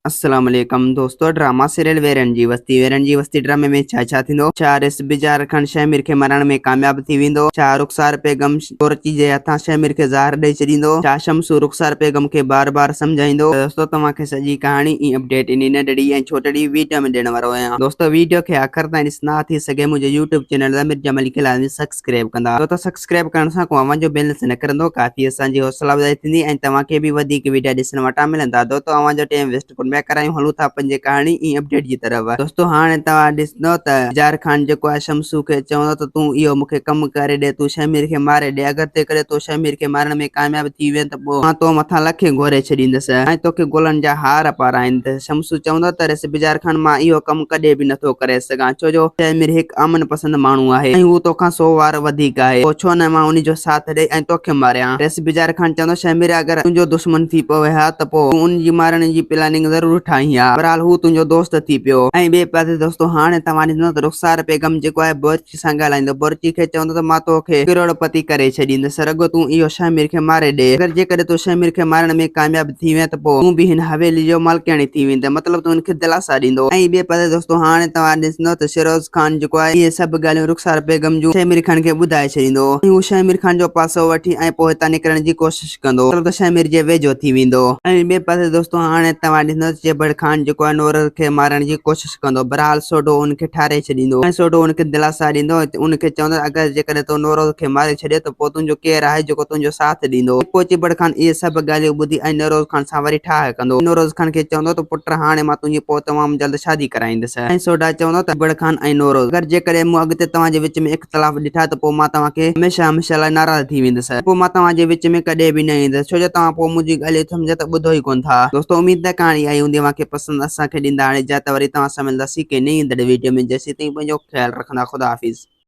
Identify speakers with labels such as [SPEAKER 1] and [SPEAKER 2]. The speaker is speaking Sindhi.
[SPEAKER 1] السلام عليڪم دوستو ڊراما سيريل ويرن جي وستي ويرن جي وستي ڊرامي ۾ ڇا ڇا ٿيندو ڇا رس بجار خان شهمير کي مارڻ ۾ ڪامياب ٿي ويندو ڇا رخسار بيگم بورچي جي هٿان شهمير کي زهر ڏئي ڇڏيندو ڇا شمسو رخسار بيگم کي بار بار سمجهائيندو ته دوستو توهان کي سڄي ڪهاڻي ۽ اپڊيٽ انهي ننڍڙي ۽ ڇوٽڙي ويڊيو ۾ ڏيڻ وارو آهيان دوستو ويڊيو کي آخر تائين ڏسندا ٿي سگهي منهنجي يوٽيوب چينل ضمير جمالي کي لازمي سبسڪرائب ڪندا ڇو ته سبسڪرائب ڪرڻ سان ڪو اوهان جو بيلنس نه ڪرندو ڪافي اسان جي حوصلا افزائي ٿيندي ۽ توهان کي به وڌيڪ ويڊيا ڏسڻ وٽان ملندا دوستو اوهان جو ٽيم ويسٽ ڪونه پيا ڪرايون هلون ٿا پنهنجي ڪهاڻي ۽ اپڊيٽ جي طرف دوستو هاڻي توهان ڏسندو ته جار خان جيڪو آهي شمسو کي چوندو ته تون اهو مونکي ڪم ڪري ڏي تون شهمير کي ماري ڏي اگر جيڪڏهن تون شهمير کي مارڻ ۾ ڪامياب ٿي وين ته پوء مان تو مٿان لکين گهوري ڇڏيندس ۽ توکي گلن جا هار پارائيندس شمسو چوندو ته رس بجار خان مان اهو ڪم ڪڏهن به نٿو ڪري سگهان ڇو جو شهمير هڪ امن پسند ماڻهو آهي ۽ هو توکان سو وار وڌيڪ آهي، پوء ڇو نه مان ان جو ساٿ ڏئي ۽ توکي ماريان. ريس بجار خان چوندو، شهمير اگر تنهنجو دشمن ٿي پوي ها ته پوء تون ان جي مارڻ جي پلاننگ ضرور ٺاهين ها. بهرحال هو تنهنجو دوست ٿي پيو. ۽ ٻئي پاسي دوستو هاڻي توهان ڏسندو ته رخسار بيگم جيڪو آهي بورچي سان ڳالهائيندو. بورچي کي چوندو ته مان توکي ڪروڙ پتي ڪري ڇڏيندس، رڳو تون اهو شهمير کي ماري ڏي. اگر جيڪڏهن تون شهمير کي مارڻ ۾ ڪامياب ٿي وئين ته پوء تون به هن حويلي جو مالڪياڻي ٿي ويندين. مطلب ته ان کي دلاسا ڏيندو. ۽ ٻئي پاسي دوستو هاڻي توهان ڏسندو ته شيروز خان جيڪو آهي اهي سڀ ڳالهيون رخسار بيگم جون شهمير خان کي ٻڌائي ڇڏيندو ۽ هو شهمير خان جو پاسو وٺي ۽ پوء هتان نڪرڻ جي ڪوشش ڪندو. مطلب ته شهمير جي ويجهو ٿي ويندو. ۽ ٻئي پاسي دوستو هاڻي توهان ڏسندو ته چيڀڙ خان جيڪو آهي نورز کي مارڻ جي ڪوشش ڪندو. بهرحال سوڍو ان کي ٺاري ڇڏيندو ۽ سوڍو ان کي دلاسا ڏيندو ۽ ان کي چوندو ته اگر جيڪڏهن تو نوروز کي ماري ڇڏيو ته پوء تنهنجو ڪير آهي جيڪو تنهنجو ساٿ ڏيندو؟ پوء چڀڙ خان اهي سڀ ڳالهيون ٻڌي ۽ نوروز خان سان وري ٺاهه ڪندو. نوروز خان کي چوندو ته پٽ هاڻي مان تنهنجي پوء تمام جلد شادي ڪرائيندس. ۽ سوڍا چوندو ته چڀڙ خان ۽ نوروز اگر جيڪڏهن مون اڳتي توهان جي وچ ۾ اختلاف ڏٺا ته پوء مان توهان کي هميشه هميشه لاء ناراض ٿي ويندس. پوء مان توهان جي وچ ۾ ڪڏهن به نه ايندس ڇو جو توهان پوء منهنجي ڳالهيون سمجهه ته ٻڌو ئي ڪونه ٿا. دوستو اميد ته ڪهاڻي آئي هوندي اوهان کي پسند اسان کي ڏيندا هاڻي اجازت وري توهان سان ملنداسين ڪنهن نئين ايندڙ ويڊيو ۾ جيسين تائين پنهنجو خيال رکندا خدا حافظ.